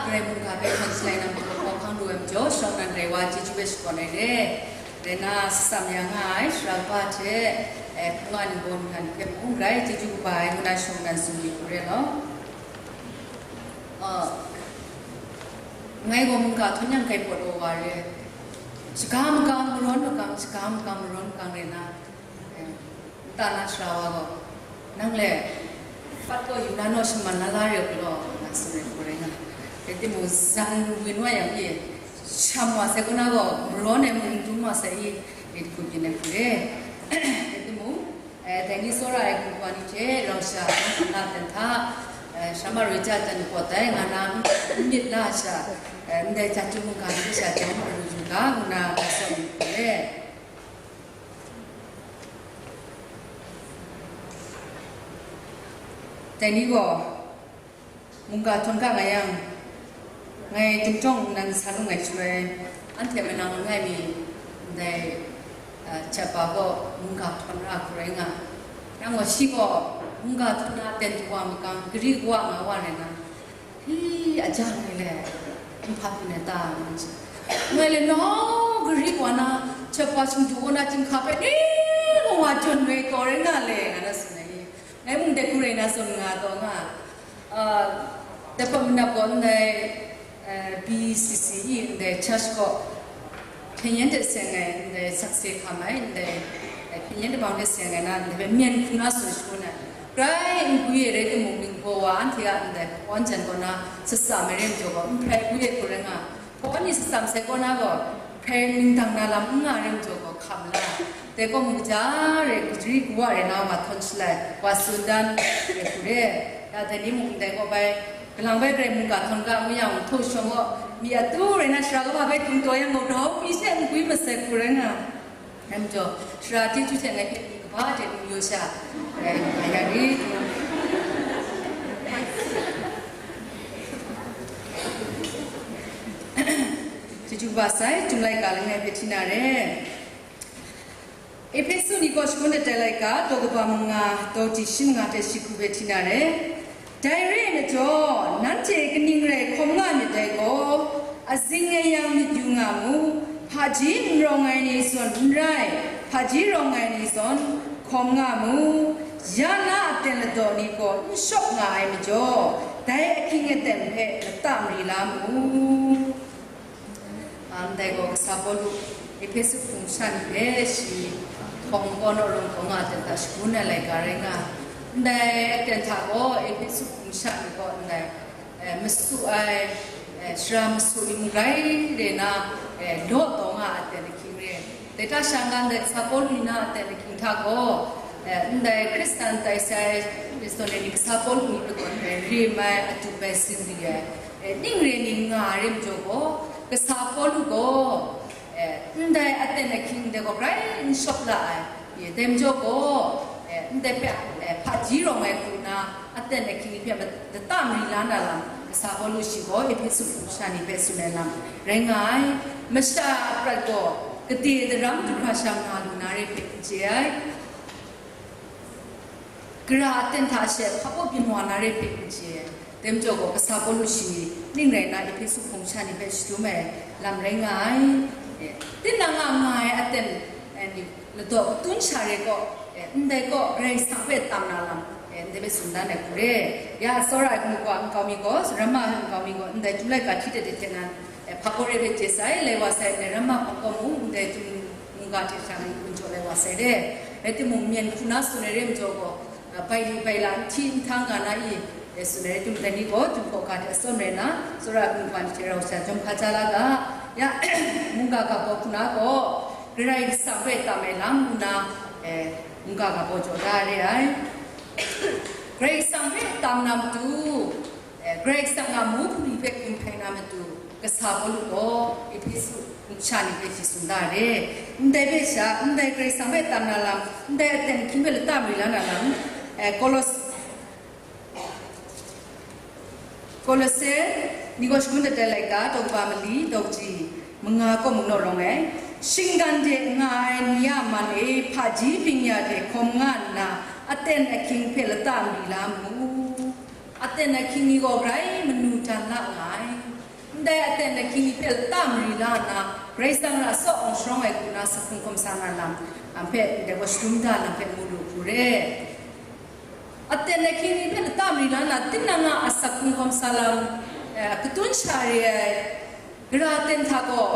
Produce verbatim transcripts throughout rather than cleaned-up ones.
Karai mungga hpe hkan shalai nang hpawt hkawhkang lu ai majaw, shawng nan rai wa chyeju hpe shakawn ai re. Rai na, shatsam ya nga ai, sara kaba hte, eh, hpung a ningbaw ningnan hpe mung rai, chyeju kaba ai, ngu na shawng nan tsun myit hku re law. Ah, ngai gaw mungga htawn yang kai pawt wa wa re. Shaga makang, marawn makang, shaga makang, marawn makang rai na, eh, nta na sara wa gaw, nang le, pat kaw yu na naw shaman na la re u law, nga tsun ai hku rai nga. Rai timung, zan win wa yang e, sham wa sai kaw na gaw, marawn ai mung n dum wa sai i, myit hku byin ai hku re. Rai timung, eh, dai ni tsawra ai hkungga ni hte rau sha, na ten hta, eh, sara ma roi ja jan pawt dai, nga na n myit la sha, eh, ndai ja chyum mungga ni hte sha jawm aru yu ga, ngu na ga tsawm myit hku re. Dai ni gaw, mungga htawn ga nga yang, ngai dingtawng nnan sa lung ai shaloi, anhte manang langai mi ndai, a, jat ba gaw mungga htawn ra hku rai nga. Yang gaw shi gaw mungga htawn na ten du wa makang, gari kawa nga wa rai nga, hi, a ja ngai le, n hpa byin ai ta, ngu ai. Ngai le, nau gari kawa na, jat ba shingdu kaw na, chyinghka hpe ni gaw wa jawn ai taw rai nga le, nga na tsun ai. Ngai mung dai hku rai na tsun nga taw nga, ah, dai hpawt manap gaw ndai, eh, B C C E ndai church gaw hpyen yen hte seng ai, ndai sakse hkam ai, ndai, eh, hpyen yen tabang hte seng ai na, ndai hpe myen hku na tsun shangun ai. Grai n gwi ai rai timung, ningbaw wa anhte a ndai kawan jan kaw na, sasa mai rai majaw gaw, n hprai gwi ai hku rai nga. Kawan ni shatsam sai kaw na gaw, hprai ningdang na lam n nga rai majaw gaw, hkam la. Dai kaw mung kaja re, gari kawa re na wa htawn shalai, wa tsun dan re hku re. Ya dai ni mung ndai kaw bai, kalang bai grai mungga htawn ga ngu yang, htaw shawng gaw, mi a tu re na sara kaba bai hkungdaw yang gaw, grau pyi she n gwi masai hku rai nga. Dai majaw, sara chyeju hte ngai hpe mi kaba hte n yu sha, rai nga ya rit. Chyeju kaba sai, Chyum laika langai hpe hti na re. Ehpesu ni kaw shangun dat ai laika, daw kaba manga, daw ji shi manga hte shi hku hpe hti na re. Dai re ai majaw, nanhte kaning rai hkawm nga myit dai gaw, azing ayang myit yu nga mu, hpaji n rawng ai ni zawn n rai, hpaji rawng ai ni zawn hkawm nga mu, ya na aten ladaw ni gaw n shawp nga ai majaw, dai ahkying aten hpe lata mari la mu. A, ndai gaw kasa Pawlu, Ehpesu hpung sha ni hpe shi hkawng kaw naw rawng kaw nga aten hta shagun ai laika rai nga. Ndai aten hta gaw Ehpesu hpung sha ni gaw ndai, eh, masu ai, eh, sara masu ni mung rai re na, eh, law taw nga aten ahkying re. Dai hta sha nga ndai kasa Pawlu ni na aten ahkying hta gaw, eh, ndai Hkristan tai sai Hkristan ni kasa Pawlu ni lagawn ndai rim ai, adup ai, singri ai, eh, ning re ning nga ai re majaw gaw, kasa Pawlu gaw, eh, ndai aten ahkying ndai gaw grai n shawp la ai. Dai majaw gaw, eh, ndai hpe, eh, hpaji rawng ai hku nna, aten ahkying hpe lata mari la na lam, kasa Pawlu shi gaw Ehpesu hpung sha ni hpe tsun ai lam rai nga ai. Masha a prat gaw, gade daram du hkra sha nga lu na re hpe n chye ai. Gara aten hta she hpabaw byin wa na re hpe n chye ai. Dai majaw gaw, kasa Pawlu shi ning rai nna, Ehpesu hpung sha ni hpe shadum ai lam rai nga ai. Eh, tinang a nga ai aten, eh, ni ladaw katun sha re gaw, eh, ndai gaw Karai Kasang hpe tam na lam, eh, ndai hpe tsun dan ai hku re. Ya, tsawra ai hkungga nkau mi gaw, ramma ai nkau mi gaw, ndai Chyum laika hti dat ai hte nan, eh, hpabaw re hpe chye sai, lai wa sai, ndai ramma hpang gaw mung, ndai Chyum mungga hte hkra n-, n jaw lai wa sai re. Rai timung, myen hku na tsun ai re majaw gaw, ah, bai li bai la, n hti n htang ga na i, e tsun ai, rai timung, dai ni gaw, Chyum hkawhka hte atsawm rai nna, tsawra ai hkungga ni hte rau sha jawm hka ja la ga, ya, mungga ga baw hku na gaw, Karai Kasang hpe tam ai lam ngu na, e, mungga ga baw jaw da re ai. Karai Kasang hpe tam na matu, e, Karai Kasang a mu hpung hpe gun hpai na matu, kasa Pawlu gaw Ehpesu sha ni hpe shi tsun da re. Ndai hpe sha, ndai Karai Kasang hpe tam na lam, ndai aten ahkying hpe lata mari la na lam, e, Kolos-, Kolose ni gaw shangun dat ai laika, daw kaba mali, daw kaji manga kaw mung naw rawng ai. Shinggan de nga ai ni a man e, hpaji byin-ya hte hkawm nga nna, aten ahkying hpe lata mari la mu. Aten ahkying ni gaw grai manu dan la nga ai. Ndai aten ahkying ni hpe lata mari la nna, Karai Kasang ra saw awng sharawng ai hku na, asak hkrung hkawm sa na lam, a, hpe ndai gaw shadum da lam hpe mu lu hku re. Aten ahkying ni hpe lata mari la nna, tinang a asak hkrung hkawm sa lam, eh, katun sha re ai, gara aten hta gaw,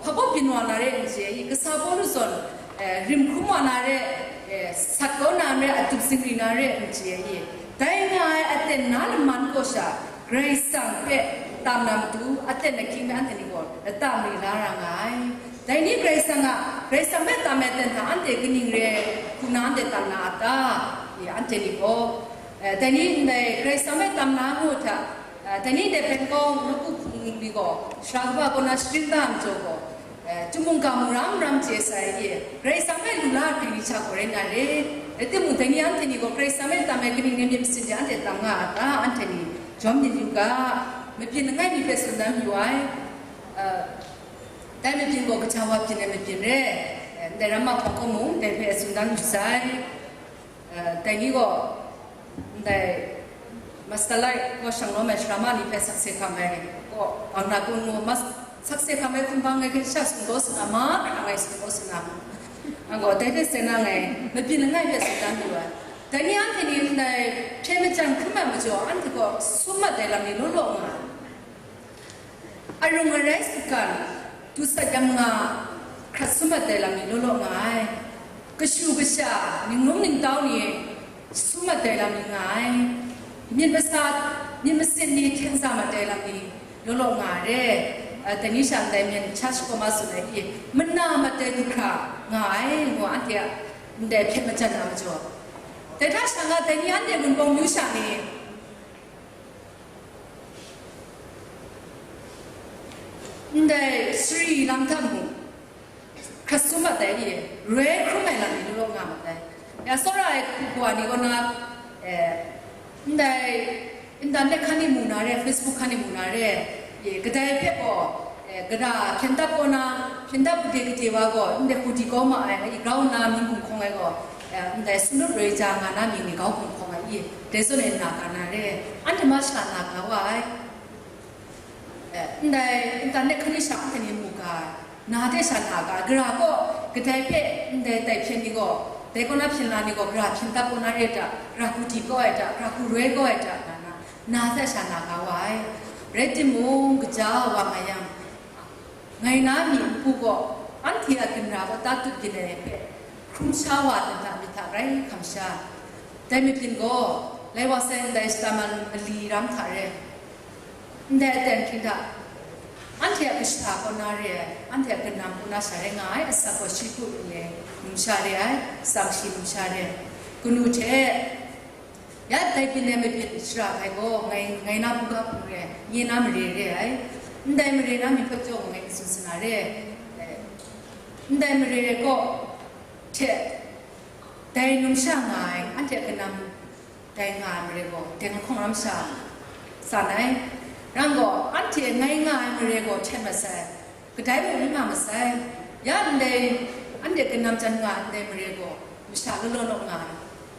hpabaw byin wa na re n chye i, kasa Pawlu zawn, eh, rim hkrum wa na re, eh, sat kau na re, atup zingri na re n chye i, dai nga ai aten na laman kaw sha, Karai Kasang hpe tam na matu, aten ahkying hpe anhte ni gaw lata mari la ra nga ai. Dai ni Karai Kasang a, Karai Kasang hpe tam ai aten hta anhte kaning re hku na anhte tam na a ta? I, anhte ni gaw, eh, dai ni ndai Karai Kasang hpe tam na ngu hta, eh, dai ni ndai hpyen kau nawku hpung ni gaw, sara kaba kaw na sharin da ai majaw gaw, eh, chyum mungga mung ram ram chye sai i, Karai Kasang hpe lu la ai hpring ni hta gaw rai nga re. Rai timung, dai ni anhte ni gaw Karai Kasang hpe tam ai kaning rai myit masin de anhte tam nga a ta? Anhte ni jawm myit yu ga, mabyin langai mi hpe tsun dan mayu ai. Eh, dai mabyin gaw kaja wa byin ai mabyin re, eh, ndai ramma hpawng gaw mung dai hpe tsun dan yu sai. Eh, dai ni gaw, ndai Master Light gaw shanglawm ai sara ma ni hpe sakse hkam ai gaw, bang na kun ngu, mas-, sakse hkam ai hkum bang ai hkyen sha sung taw sa na, mahkra ngai sung taw sa na, a gaw, dai hte seng na ngai, mabyin langai hpe tsun dan lu ai. Dai ni anhte ni ndai hpyen majan hkrum ai majaw, anhte gaw sum mat ai lam ni law law nga ai. Arung arai sutgan, dusat yam nga, hkrat sum mat ai lam ni law law nga ai. Kashu kasha, ninglung ningtau ni sum mat ai lam ni nga ai. Myit masat, myit masin ni hkyen sa mat ai lam ni law law nga ai re. Eh, dai ni sha ndai myen church kaw ma tsun ai i, mana mat ai du hkra nga ai, ngu anhte a ndai hpyen majan na majaw. Dai hta sha nga dai ni anhte Wunpawng myu sha ni, ndai sari lam hta mung, hkrat sum mat ai ni, roi hkrum ai lam ni law nga mat ai. Ya, tsawra ai hku hku wa ni kaw na, eh, ndai internet hkan ni mu na re, Facebook hkan ni mu na re, ye, kadai hpe gaw, eh, gara hpyen dap kaw na, hpyen dap gade gade wa gaw, ndai hku di kau ma ai, a, grau nna mying hkum hkawng ai gaw, eh, ndai sumlut roi ja nga na mying ni grau hkum hkawng ai, ye, dai zawn e na ga na re, anhte masha na ga wa ai. Eh, ndai internet hkan ni sha anhte ni mu ga, na de sha na ga, gara gaw, kadai hpe ndai tai hpyen ni gaw, dai kaw na hpyen la ni gaw, gara hpyen dap kaw na re ta, gara hku di kau ai ta, gara hku roi kau ai ta, nga na, na de sha na ga wa ai. Rai timung, kaja wa nga yang, ngai na myi npu gaw, anhte a ginra gaw ta tup byin ai hpe, hkrum sha wa dan hta myit hta grai hkam sha. Dai mabyin gaw, lai wa sai ndai shata man mali ram hta re, ndai aten hkying hta, anhte a kasha kaw na re ai, anhte a kanam kaw na sha rai nga ai, asak gaw shi hku n le, numsha re ai, asak shi numsha re ai. Kanu hte, ya dai byin ai mabyin shara ai gaw, ngai, ngai na buga hpung re ai, nye na mare re ai, ndai mare na myit hpawt jaw ngai n tsun sa na re ai, ndai mare kaw hte, dai numsha nga ai, anhte a kanam, dai nga ai mare gaw, dai lahkawng ram sha tsan ai. Rai gaw, anhte ngai nga ai mare gaw hten masai, kadai mung n nga masai. Ya ndai, anhte kanam jan nga ai ndai mare gaw, masha law law naw nga ai.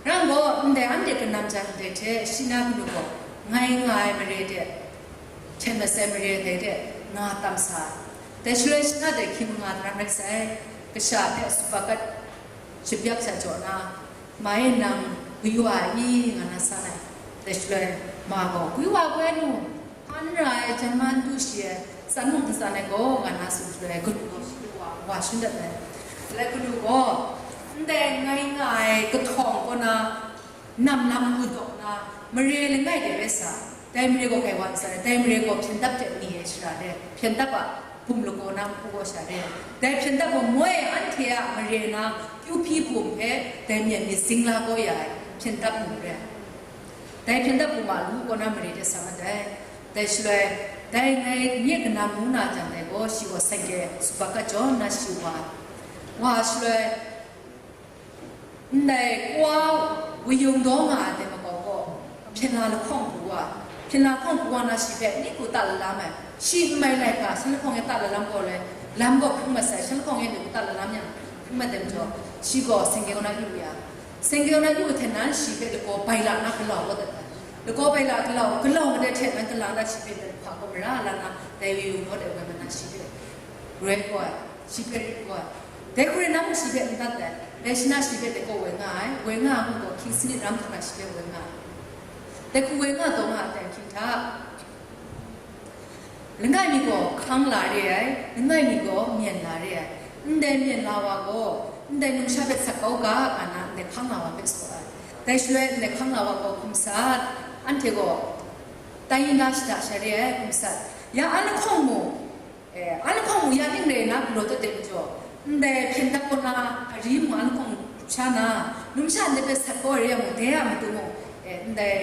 Rai gaw, ndai anhte kanam jan ndai hte shi na kanu gaw, ngai nga ai mare de, hten masai mare dai de, nga tam sa ai. Dai shaloi shi na dai hkying manga daram rai sai, kasha hpe supakat shabyak sha jaw na, ma e nang gwi wa i, nga na san ai. Dai shaloi ma gaw, gwi wa gaw nu, hpan ra ai, jan ma n du shi ai, tsan mung n tsan ai gaw, nga na tsun shaloi, kanu gaw shi wa, wa shun dat ai. Shaloi kanu gaw, ndai ngai nga ai kahtawng kaw na, nam lam mu dawk na, mare langai de rai sa, dai mare gaw kai wa n sa ai, dai mare gaw hpyen dap de ni ai shara re, hpyen dap a, bum lagaw na npu gaw sha re. Dai hpyen dap gaw moi anhte a mare na kyu hpyi bum hpe dai myen myit zing la kau ya ai hpyen dap mung re. Dai hpyen dap bum a lu kaw na mare de sa mat ai. Dai shaloi, dai ngai nye kanam mu na jang dai gaw, shi gaw seng de supakat jaw nna shi wa, wa shaloi, ndai kwa wuyung daw nga ai dai makau gaw, hpyen la lahkawng pru wa, hpyen la lahkawng pru wa na shi hpe ni ku ta lalam ai, shi n mai lai hkra, shan lahkawng e ta lalam gaw lai, lam gaw hkrum mat sai, shan lahkawng e ni ku ta lalam yang, hkrum mat ai majaw, shi gaw seng kau na yu ya, seng kau na yu hte nan shi hpe lagaw bai la na galau kau dat ai, lagaw bai la galau, galau madat hte nan galang dat shi hpe hpa gaw mara la na, Dai wi yu naw dai woi mana shi hpe roi gaw ai, shi hpe rit gaw ai. Dai hkrai na mung shi hpe n dat ai, dai shi na shi hpe dai gaw woi nga ai, woi nga ai mung gaw hkying sanit ram hta na shi hpe woi nga ai. Dai hku woi nga taw nga ai hkying hta, langai mi gaw hkang la re ai, langai mi gaw myen la re ai. Ndai myen la wa gaw, ndai numsha hpe sat kau ga, nga na ndai hkang la wa hpe sa ai. Dai shaloi ndai hkang la wa gaw hkum sat, anhte gaw tai na shada sha re ai hkum sat. Ya an lahkawng mung, eh, an lahkawng mung ya ning rai na galaw dat de majaw, ndai hpyen dap kaw na ari mung an lahkawng sha na, numsha ndai hpe sat kau ai re yang mung, dai a matu mung, eh, ndai,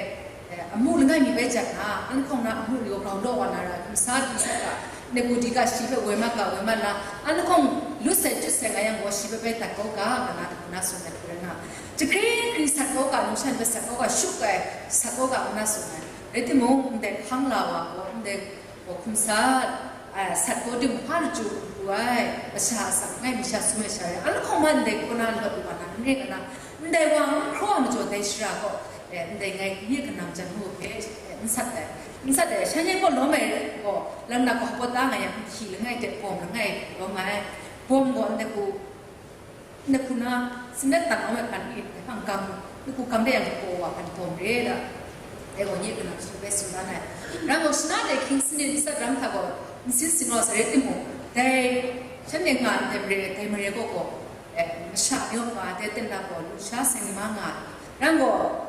eh, amu langai mi bai jan na, an lahkawng na amu ni gaw grau law wa na ra, hkum sat, hkum sat ga, Nikodi ga shi hpe woi mat ga, woi mat na, an lahkawng lut sai jut sai nga yang gaw shi hpe bai dat kau ga, nga na, na tsun ai hku rai na, jahkring hkring sat kau ga, numsha ni hpe sat kau ga, shup ai, sat kau ga, nga na tsun ai. Rai timung, ndai hkang la wa gaw, ndai gaw hkum sat, a, sat kau tim hpa lachyum lu ai, masha asak langai mi sha sum ai sha rai, an lahkawng ma ndai kaw na lawt lu wa na, n ring ana, ndai wa n hkraw ai majaw dai shara gaw, eh, ndai ngai nye kanam jan mu hpe, eh, n sat ai, n sat ai, shan ye gaw lawm ai gaw, lam na gaw hpaw ta nga yang, nhki langai hte bawm langai lawm ai, bawm gaw ndai hku, Nahku na, sinat tang awng ai hpan e, hpang gam, nahku gam de yang hpaw wa hpan bawm re da. Dai gaw nye kanam shi hpe tsun dan ai. Ram gaw, shana dai hkying sanit nsat ram hta gaw, nsin sin wa sa rai timung, dai shanhte nga ndai mare, dai mare gaw gaw, eh, masha mayaw nga, dai ten na gaw, lusha seng ma nga. Ram gaw,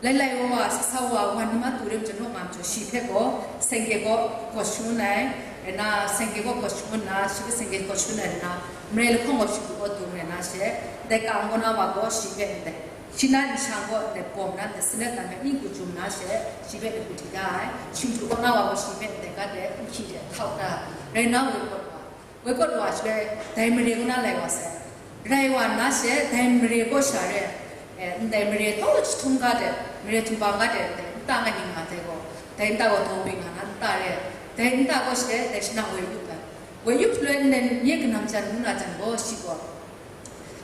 Lailai wa wa, sasa wa wa, wan na matu re majaw, naw nga majaw, shi hpe gaw, sengke gaw gaw shangun ai, rai na, sengke gaw gaw shangun na, shi hpe sengke gaw shangun ai, rai na, marai lahkawng gaw shi hku gaw dung rai na she, ndai ka n gaw na wa gaw shi hpe ndai, shi na nshang gaw ndai bawm na, ndai salet na hpe ning hku jum na she, shi hpe ndai hku hti da ai, shingju gaw na wa gaw shi hpe ndai ga de, nhki de, htau da, rai na, woi gaw wa. Woi gaw wa shaloi, dai mare kaw na lai wa sai. Rai wa nna she, dai mare kaw sha re, eh, ndai mare tau jahtum ga de, mare htum ga de, ndai nta nga ning nga dai gaw, dai nta gaw daw bing nga na nta re, dai nta gaw she, dai shana woi yup ai. Woi yup shaloi, ndai nye kanam jan ngu na jan gaw, shi gaw,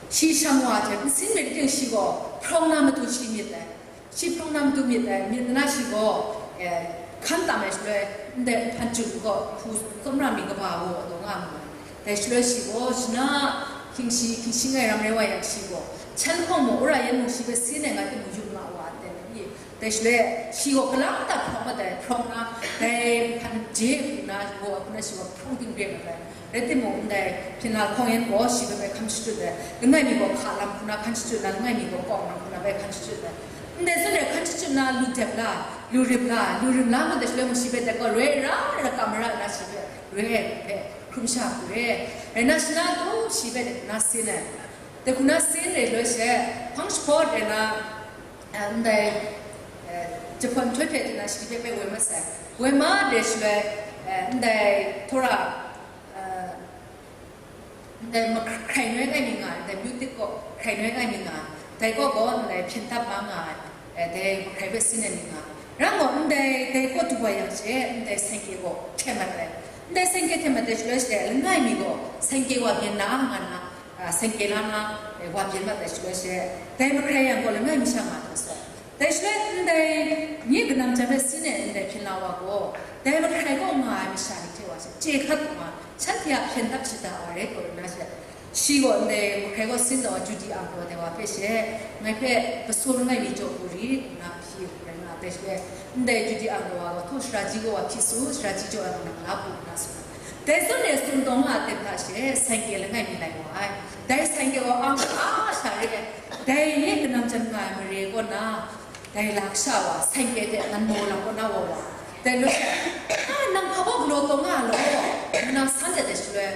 shi shang wa hte nsin myit ting shi gaw, hprawng na matu shi myit ai. Shi hprawng na matu myit ai, myit nna shi gaw, eh, hkan tam ai shaloi, ndai nhpan chyu gaw, hpu tsawmra mi kaba gaw daw nga mu ai. Dai shaloi shi gaw, shana hkying shi, hkying shi ngai ram rai wa yang shi gaw, chan hpawng mung, wora yan mung shi hpe sin ai nga timung, yu nga wa ai, dai ni. Dai shaloi, shi gaw galang ta hprawng mat ai, hprawng na, dai nhpan je hku na, gaw hku na shi gaw hprawng ting re mat ai. Rai timung, ndai hpyen la lahkawng yan gaw shi hpe bai hkan shachyut ai, langai mi gaw hka lam hku na hkan shachyut na, langai mi gaw kawng lam hku na bai hkan shachyut ai. Ndai zawn e hkan shachyut na, lu dep la, lu rim la, lu rim la ngut ai shaloi mung shi hpe dai gaw, roi ra, ra kam mara na shi hpe, roi ai hpe, hkrum sha hku re. Rai na, shana tu shi hpe dai hku na sin ai. Dai hku na sin ai loi she, hpang shapawt rai na, eh, ndai, eh, jahpawn nhtoi hpe dai na shi hpe bai woi mat sai. Woi mat ai shaloi, eh, ndai Tora, eh, Ndai mahkrai noi ai mi nga ai, ndai music kaw hkrai noi ai mi nga ai, dai kaw gaw ndai hpyen dap ma nga ai, eh, dai mahkrai hpe sin ai mi nga ai. Rai gaw, ndai, dai kaw du wa yang she, ndai sengke gaw hte mat ai. Ndai sengke hte mat ai shaloi she, langai mi gaw sengke wa byin na nga na, ah, sengke la na, eh, wa byin mat ai shaloi she, dai mahkrai yang gaw langai mi sha nga ai sai. Dai shaloi ndai nye kanam jan hpe sin ai ndai hpyen la wa gaw, dai mahkrai kaw nga ai masha ni hte wa she chye hkat nna, shanhte a hpyen dap shada ai rai taw na she, shi gaw ndai mahkrai kaw sin taw Judi ang taw dai wa hpe she, ngai hpe gasaw langai mi jaw hku rit nna hpyi hku rai nga, dai shaloi ndai Judi ang taw wa gaw, htaw shara ji kaw wa hpyi su, shara ji jaw ai nang la bu nna su. Dai zawn e sumdaw nga ai ten hta she, sengke langai mi lai wa ai. Dai sengke gaw ang sha sha re ai. Dai nye kanam jan nga ai mare kaw na, dai lasha wa, sengke hte ngan maw lam kaw na wa wa. Dai loi sha, a, nang hpa baw galaw taw nga law, nang san dat ai shaloi,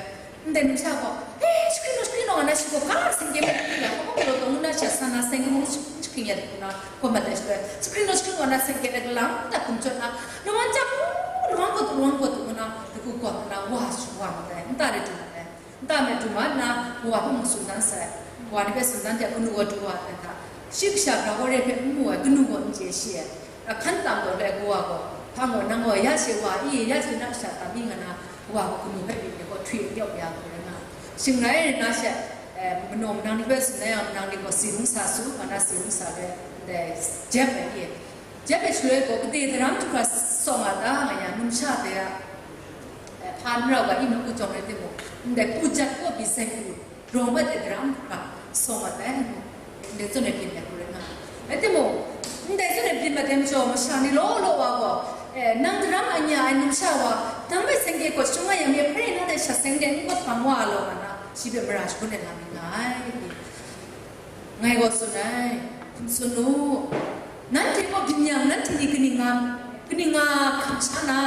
ndai numsha gaw, e, shakri naw, shakri naw, nga na shi gaw, ga sengke mung hpring ya, hpa baw galaw taw ngu na shi a san na sengke mung shakring ya, ngu na gaw mat ai shaloi, shakri naw, shakri naw, nga na sengke hte galang dat hkum chyawt na, lawan chyam u, lawan gaw tu, lawan gaw tu, ngu na, dagu gaw ngu na, wa shawa mat ai, nta de du mat ai. Nta me du mat nna, kawa hpe mung tsun dan sai. Kawa ni hpe tsun dan hte, kanu gaw du wa ai hta, shi kasha bra kaw re hpe n mu ai, kanu gaw n chye shi ai. Ahkan tam gaw lai kawa gaw, hpa gaw, nang gaw ya she wa i, ya she na kasha tam i nga na, kawa gaw kanu hpe byin ai gaw, htwi n yawk ya hku rai nga ai. Shing rai nna she, eh, manaw manang ni hpe tsun na yang, manang ni gaw si hung sa su, nga na si hung sa hpe, ndai jep ai i. Jep ai shaloi gaw, kade daram hkra tsawng a ta nga yang, numsha dai a, An rau ga, i nu ku jawng rai timung, ndai pu jat kaw pyi sai pru, rawng mat ai daram hkra, sawng mat ai, ndai zawn e byin ai hku rai nga ai. Rai timung, ndai zawn e byin mat ai majaw, masha ni law law wa gaw, eh, nang daram anya ai numsha wa, nang hpe seng de gaw shachyung nga yang mi, hpare na dai sha seng de n kawt hpang wa law nga na, shi hpe mara shagun ai lam ning nga ai. Ngai gaw tsun ai, hkum tsun u. Nanhte gaw byin yang, nanhte ni kaning nga, kaning nga hkam sha na,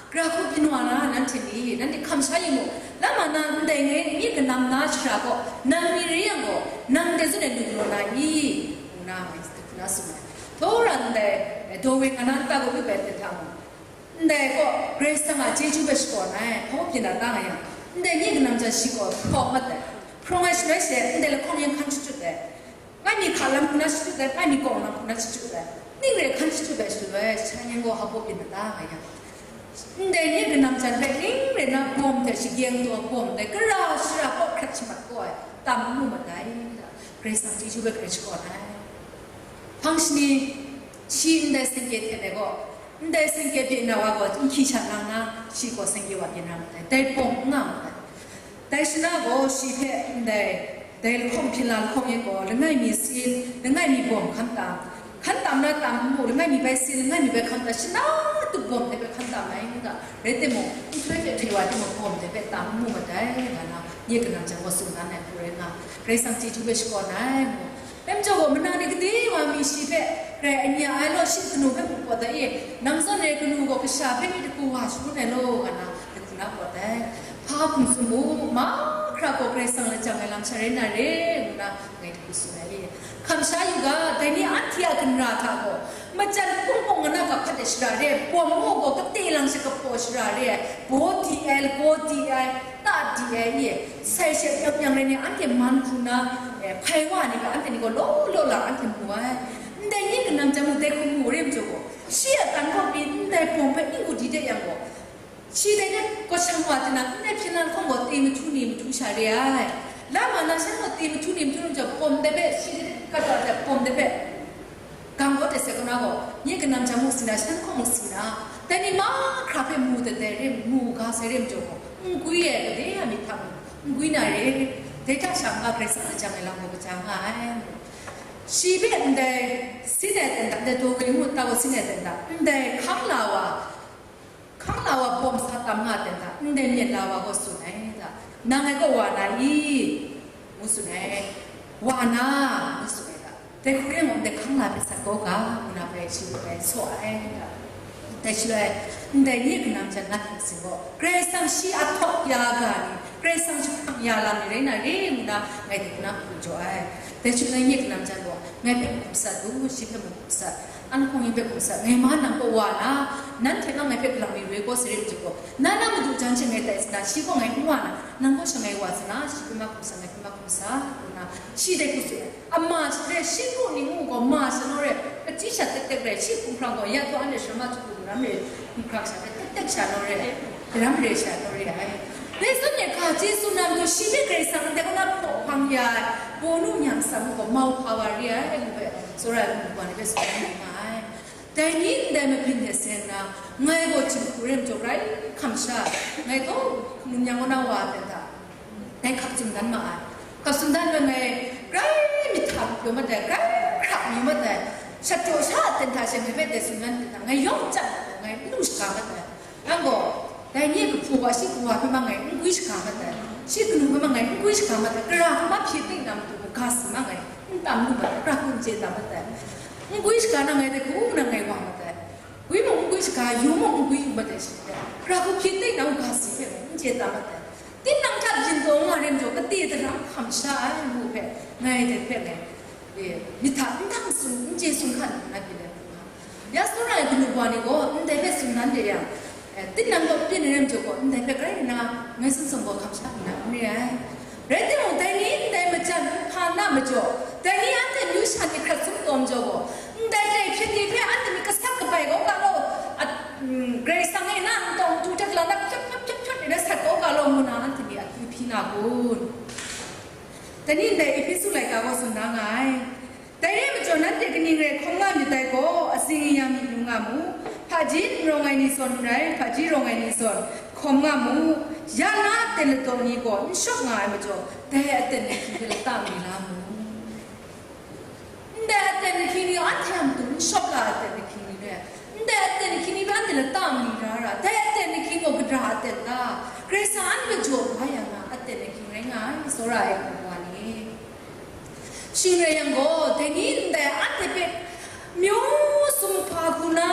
gara hku byin wa na, nanhte ni, nanhte hkam sha yu mu. Lama na ndai ngai myi kanam na shara gaw, nang ni rai yang gaw, nang dai zawn e lu galaw na i? Ngu na ngai hku na tsun ai. Tawra ndai, daw we nga na nta gaw, yu bai hte hta mu. Ndai gaw Karai Kasang a chyeju hpe shakawn ai, hpaw byin na ta nga yang, ndai myi kanam jan shi gaw hpraw mat ai. Hprawng ai shaloi she, ndai lahkawng yan hkan shachyut ai. Ngai mi hka lam hku na shachyut ai, ngai mi kawng lam hku na shachyut ai. Ning re hkan shachyut ai shaloi, shan yan gaw hpaw byin na ta nga yang, ndai myi kanam jan hpe ning re na bawm hte shagyeng taw bawm dai, gara shara kaw hkrat shamat kaw ai, tam n mu mat ai, Karai Kasang chyeju hpe grai shakawn ai. Hpang shani, shi ndai seng kye hte dai gaw, ndai seng kye byin na wa gaw, n hkyi sha nang na, shi gaw seng kye wa byin na mat ai, dai bawng n nga mat ai. Dai shana gaw, shi hpe ndai, dai lahkawng hpyi la lahkawng yan gaw, langai mi sin, langai mi bawm hkan tam, hkan tam na tam n mu, langai mi bai sin, langai mi bai hkan tam, shana tup bawm dai bai hkan tam ai n ga, rai timung, nhtoi hte hte wa timung, bawm dai bai tam n mu mat ai, nga na, nye kanam jan gaw tsun dan ai hku rai nga, Karai Kasang chyeju hpe shakawn ai, ngu. Dai majaw gaw, mana ni gade wa mi shi hpe grai anya ai law, shi kanu hpe mung pawt ai, nang zawn e kanu gaw kasha hpe mi daku wa shangun ai law, nga na, daku na pawt ai. Hpa hkum tsun mu, mahkra gaw Karai Kasang lajang ai lam sha rai na re, ngu na ngai daku tsun ai. Hkam sha yu ga, dai ni anhte a ginra hta gaw, majan hpung hpung nga na ga hkat ai shara re ai, bawm ngu gaw kate lang sha kahpaw shara re ai, baw di ai, lagaw di ai, ta di ai, i, sai she myang myang rai ni, anhte man hku na, eh, hpai wa ni ga, anhte ni gaw law law lang anhte mu ai. Ndai ni kanam jan mung dai hku mu re majaw gaw, shi a kan gaw pyi ndai bawm hpe ning ku di de yang gaw, shi dai ni gaw shang wa hte na, ndai hpyen na lahkawng gaw te mahtu ni mahtu sha re ai. La ma na shan gaw te mahtu ni mahtu ni majaw bawm dai hpe, shi dai ni kat wa hte bawm dai hpe, gang gaw tai sai kaw na gaw, nye kanam jan mu si na, shan hkawng mu si na, dai ni mahkra hpe mu dat dai re, mu ga sai re majaw gaw, n gwi ai gade a myit hta mung, n gwi na re, dai hta sha n ga Karai Kasang lajang ai lam gaw kaja nga ai. Shi hpe ndai sin ai ten hta, ndai daw we ngu ta gaw sin ai ten hta, ndai hkang la wa, hkang la wa bawm sa tam nga ten hta, ndai myit la wa gaw tsun ai hta, nang ngai kaw wa na i? Ngu tsun ai, wa na, ngu tsun ai hta, dai hku rai ngu, ndai hkang la hpe sat kau ga, ngu na bai shi bai tsaw ai hta. Dai shaloi, ndai nye kanam jan na hpyi sin gaw, Karai Kasang shi a htawk ya ga ni, Karai Kasang jahprang ya lam ni rai na re, ngu na ngai dai na hku jaw ai. Dai shaloi nye kanam jan gaw, ngai hpe hkum sat u, shi hpe mung hkum sat, an hkawng yin hpe hkum sat, ngai ma nang kaw wa na, nanhte ma ngai hpe galang mi roi kau sai re majaw gaw, na na madu jan she ngai tai sa na, shi gaw ngai n wa na, nang kaw sha ngai wa sa na, shi hpe ma hkum sat, ngai hpe ma hkum sat, ngu na, shi dai hku tsun ai. Ama sha re, shi hku ning ngu gaw ma sha naw re, kachyi sha tek tek re, shi hkumhkrang gaw ya taw anhte sha ma htu hku ram re, hkumhkrang sha tek tek sha naw re, ram re sha naw re ai. Dai zawn e ga chyeju na matu shi hpe Karai Kasang ndai kaw na hpaw hpang ya ai, bawnu nyang atsam gaw mau hpa wa re ai, ngu hpe, tsawra ai hkum wa ni hpe tsun ai nga ai. Dai ni ndai mabyin de seng na, ngai gaw jinghku re majaw grai hkam sha, ngai gaw hpung num yang kaw na wa ai hta, dai hkap tsun dan ma ai. Hkap tsun dan ai ngai grai myit hta yu mat ai, grai hkra yu mat ai, shat jaw sha ten hta she ngai hpe dai tsun dan ten hta, ngai yawng chyat ngai n lu shaga mat ai. Nang gaw, dai nye kahpu wa, shi kawa hpe ma ngai n gwi shaga mat ai, shi kanu hpe ma ngai n gwi shaga mat ai, gara hpe ma hpyi ting na matu gaw ga si ma ngai, n tam lu mat ai, gara hku n chye tam mat ai, n gwi shaga na ngai dai hku na ngai wa mat ai, gwi mung n gwi shaga, yu mung n gwi yu mat ai shi hpe, gara hku hpyi ting na u ga si hpe ngai n chye tam mat ai, tinang hta byin taw nga re majaw, kate daram hkam sha ai ngu hpe, ngai dai hpe ngai, e, myit hta n dang tsun, n chye tsun hkan nna byin ai hku nga. Ya tsawra ai kanu wa ni gaw ndai hpe tsun dan de yang, eh, tinang gaw byin ai rai majaw gaw, ndai hpe grai nna ngai tsun tsawm gaw hkam sha nna n re ai. Rai timung, dai ni ndai majan n hpa na majaw, dai ni anhte myu sha ni hkrat sum taw majaw gaw, ndai dai hpyen ni hpe anhte myit gasat kabai kau ga law, a, mm, Karai Kasang e na ntawng tu hte gala na hpyawp hpyawp hpyawp hpyawp ni na sat kau ga law ngu na anhte myit akyu hpyi na kun? Dai ni ndai Ehpesu laika gaw tsun da nga ai. Dai re ai majaw, nanhte kaning rai hkawm nga myit dai gaw, atsing ayam myit yu nga mu. Hpaji n rawng ai ni zawn n rai, hpaji rawng ai ni zawn, hkawm nga mu, ya na aten ladaw ni gaw n shawp nga ai majaw, dai aten ahkying hpe lata mi la mu. Ndai aten ahkying ni anhte a matu n shawp la ai aten ahkying ni hpe, ndai aten ahkying ni hpe anhte lata mi la ra, dai aten ahkying gaw gadra aten ta? Karai Kasang anhte jaw la ya nga aten ahkying rai nga ai, tsawra ai hku wa ni. Shing rai yang gaw, dai ni ndai anhte hpe myu sumhpa hku na,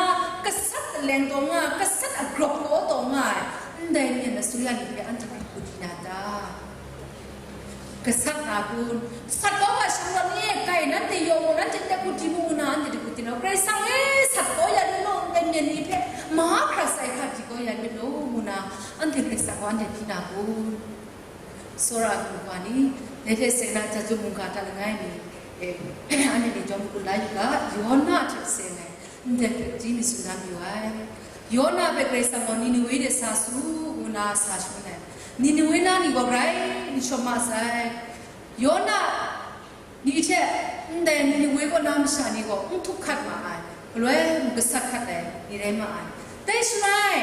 gasat aleng taw nga, gasat agrawp kaw taw nga ai, ndai myen asuya ni hpe anhte hpe hku di na ta? Gasat na kun, sat kau ga shang rawt ni e, kai nanhte yaw mu, nanhte ndai hku di mu nna, anhte hku di na, Karai Kasang e, sat kau ya myit law, ndai myen ni hpe mahkra sai hkra di kau ya myit law, ngu nna, anhte Karai Kasang gaw anhte hpyi na kun? Tsawra ai hku wa ni, dai hte seng na, Chyeju mungga hta langai mi, eh, anhte ni chyawm hkun la yu ga, Yona hte seng ai, ndai hpe hti mi tsun na mayu ai. Yona hpe Karai Kasang gaw Niniwe de sa su, ngu na sa shangun ai. Niniwe na ni gaw grai n shawm ma sai. Yona ni hte ndai Niniwe kaw na masha ni gaw n htup hkat ma ai, galoi mung gasat hkat ai ni rai ma ai. Dai shaloi,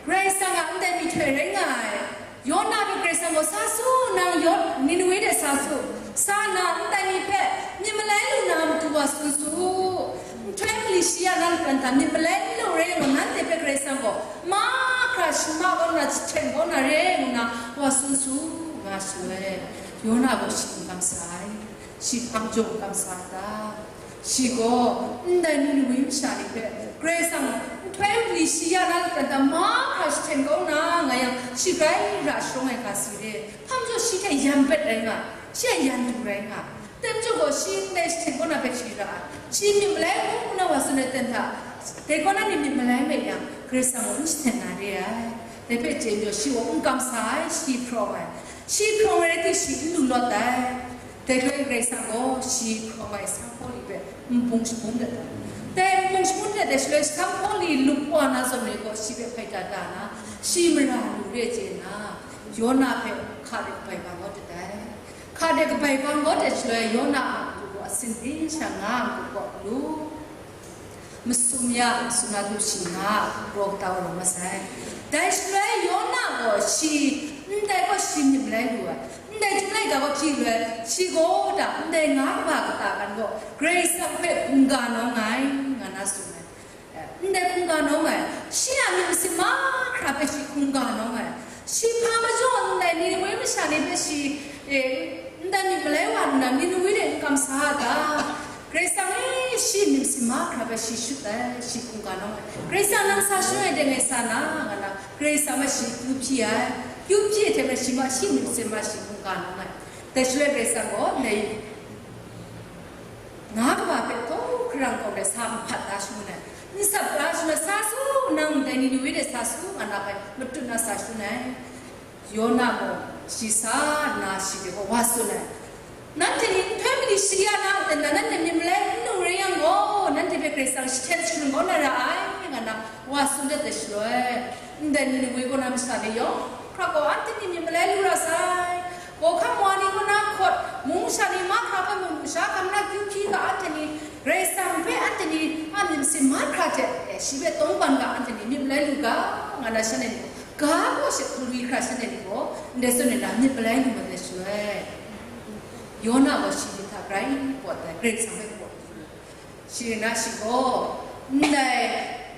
Karai Kasang a ndai myihtoi rai nga ai, Yona hpe Karai Kasang gaw, "Sa su, nang Yo-, Niniwe de sa su, sa nna, ndai ni hpe myit malai lu na matu wa tsun su. Nhtoi mali shi ya na laban hta myit malai n lu rai yang gaw, nanhte hpe Karai Kasang gaw mahkra shama kau nna, jahten kau na re," ngu nna wa tsun su, nga shaloi, Yona gaw shi n kamsa ai. Shi hpang jaw kamsa ta? Shi gaw, ndai Niniwe masha ni hpe Karai Kasang nhtoi mali shi ya na laban hta mahkra jahten kau na nga yang, shi grai ra sharawng ai ga si re? Hpang jaw shi hte yan pet rai nga, shi a yan du rai nga. Dai majaw gaw, shi ndai jahten kau na hpe shi ra ai. Shi myit malai ngu nna wa tsun ai ten hta, dai kaw na ni myit malai mat yang, Karai Kasang gaw n jahten na re ai. Dai hpe chye majaw, shi gaw n kamsa ai, shi hprawng ai. Shi hprawng ai rai timung, shi n lu lawt ai. Dai hkrai Karai Kasang gaw shi hprawng ai sanghpaw li hpe nbung shabung dat ai. Dai nbung shabung dat ai shaloi, sanghpaw li lup wa na zawn e gaw, shi hpe hpai da da na, shi mara lu re chye nna, Yona hpe hka de kabai bang kau dat ai. Hka de kabai bang kau dat shaloi, Yona a matu gaw asin byin sha nga a matu kaw lu. Masum ya, masum na du shi nga, raw kata wa rawng masai. Dai shaloi Yona gaw shi, ndai gaw shi myit malai lu ai, ndai chyum laika gaw hpyi lu ai, shi gaw da, ndai nga kaba kata kan gaw Karai Kasang hpe hkungga nawng ai, nga na tsun ai. Ndai hkungga nawng ai, shi a myit masin mahkra hpe shi hkungga nawng ai, shi hpa majaw ndai Niniwe masha ni hpe shi, e, ndai myit malai wa nna, Niniwe de n kamsa a ta? Karai Kasang e, shi myit masin mahkra hpe shi shut ai, shi hkungga nawng ai. Karai Kasang nang sa shut ai dai ngai sa na, nga na, Karai Kasang hpe shi kyu hpyi ai. Kyu hpyi ai hte maren shi ma, shi myit masin ma shi hkungga nawng ai. Dai shaloi Karai Kasang gaw, ndai nga kaba hpe taw hkarang kau let sa nhpat da shangun ai. N sat da shangun ai, sa su, nang ndai Niniwe de sa su, nga na hpe matut na sa shangun ai. Yona gaw shi sa nna shi hte gaw wa tsun ai, "Nanhte ni nhtoi mali shi ya na a ten hta, nanhte myit malai n lu rai yang gaw, nanhte hpe Karai Kasang jahten shangun kau na ra ai," nga na wa tsun dat ai shaloi, ndai Niniwe kaw na masha ni yawng hkra gaw anhte ni myit malai lu ra sai. Hkawhkam wa ni kaw na hkawt, mung masha ni mahkra hpe mung masha hkam na kyu hpyi ga, anhte ni Karai Kasang hpe anhte ni a myit masin mahkra hte, e, shi hpe tawngban ga, anhte ni myit malai lu ga, nga na shanhte ni gaw, ga gaw she hkungwi hkra shanhte ni gaw, ndai zawn e na myit malai lu mat ai shaloi, Yona gaw shi hta grai pawt ai, Karai Kasang hpe pawt. Shi na shi gaw, ndai,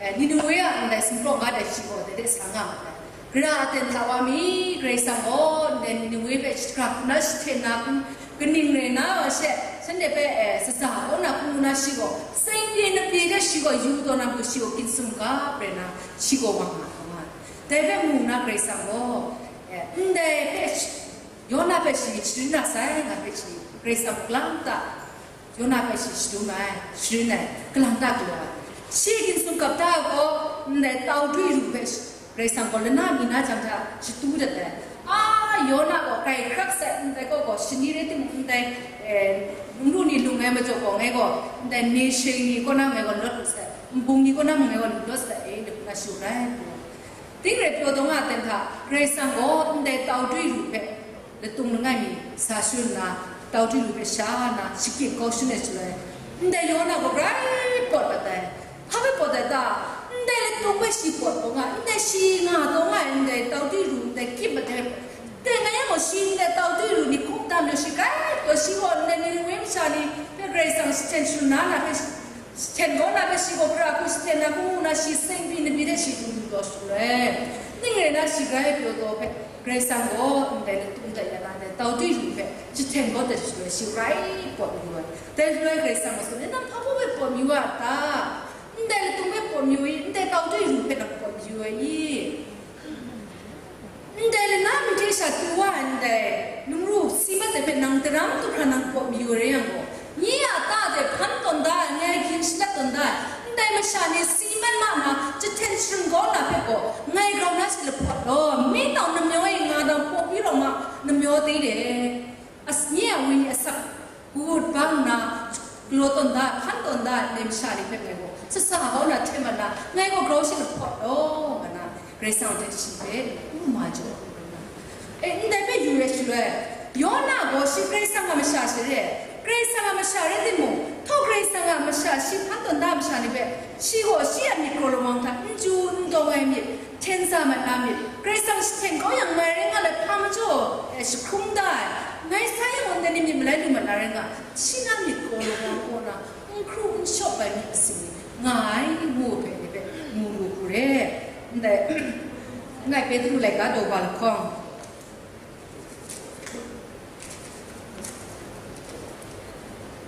eh, Niniwe a ndai sumrawng ga dai shi gaw dai de sa nga mat ai. Gara aten hta wa mi, Karai Kasang gaw ndai Niniwe hpe shakrak na, shi hte na hku, kaning rai na wa she, shanhte hpe, eh, shaza kau na hku na shi gaw, seng pye na pye de shi gaw yu taw na hku shi gaw ginsim ga rai na, shi gaw wa nga ai. Dai hpe mu na Karai Kasang gaw, eh, ndai hpe shi, Yona hpe shi sharin ra sai, nga hpe shi Karai Kasang gaw lang ta, Yona hpe shi shadum ai, sharin ai, kalang ta galaw ai. Shi ginsim gap ta ai gaw, ndai tau dwi ru hpe shi, Karai Kasang gaw lana mi na jang hta shatu dat ai. A, Yona gaw grai hkrak sai, ndai gaw gaw shani rai timung, ndai, eh, lung lu ni lung ai majaw gaw, ngai gaw, ndai nation ni kaw na ngai gaw lawt lu sai, nbung ni kaw na mung ngai gaw lawt sai, e, ngu na shadu ai. Ting rai pyaw taw nga ai ten hta, Karai Kasang gaw ndai tau dwi ru hpe, latung langai mi sa shun nna, tau dwi ru hpe sha nna, shakit kau shun ai shaloi, ndai Yona gaw grai pawt mat ai. Hpa hpe pawt ai ta? Ndai Tung hpe shi pawt taw nga, ndai shi nga taw nga ai, ndai tau dwi ru, ndai kyip madai, dai nga yang gaw, shi ndai tau dwi ru ni hkungdam yaw shi grai taw, shi gaw ndai Ninewe masha ni hpe Karai Kasang shahten shangun na hpe, shahten gaw na hpe shi gaw hkra hku shahten na hku ngu na, shi seng pyi na pyi de shi hku lu taw shaloi, ning rai na shi grai pyaw taw hpe, Karai Kasang gaw ndai latung dat ya na, ndai tau dwi ru hpe jahten gaw dat shaloi, shi grai pawt mayu ai. Dai shaloi Karai Kasang gaw tsun ai, "Nang hpa baw hpe pawt mayu a ta? Ndai latung hpe pawt mayu i, ndai tau dwi ru hpe nang pawt mayu ai i? Ndai lana mi hte sha tu wa ai ndai nungru si mat ai hpe nang daram tu hkra nang pawt mayu ai rai yang gaw, nye a ta de hpan tawn da ai, ngai gyin shalat tawn da ai, ndai masha ni si mat ma na, jahten shangun na hpe gaw, ngai grau na she lahpawt law, mi tau namyaw e nga dang paw pyi rawng ma, namyaw teng de." As-, nye a wenyi asak gut bang nna, galaw tawn da, hkan tawn da, nem sha ni hpe ngai gaw, sasa kau na hte mat na, ngai gaw grau shi lahpawt law, nga na, Karai Kasang hte shi hpe n ma jaw, e, ndai hpe yu ai shaloi, Yona gaw shi Karai Kasang a masha shi re, Karai Kasang a masha rai timung, htaw Karai Kasang a masha shi hkan tawn da masha ni hpe, shi gaw shi a myit kraw lawang hta n chyu n dawng ai myit, hten sa mat na myit, Karai Kasang shahten kau yang mai rai nga let, hpa majaw e, jahkrum da ai, ngai sa yang gaw, ndai ni myit malai lu mat na rai nga, shi na myit kraw lawang kaw na, n hkru n shawp ai myit masin ni nga ai, ngu hpe ni hpe mu lu hku re. Ndai, ndai Petru laika daw ba lahkawng,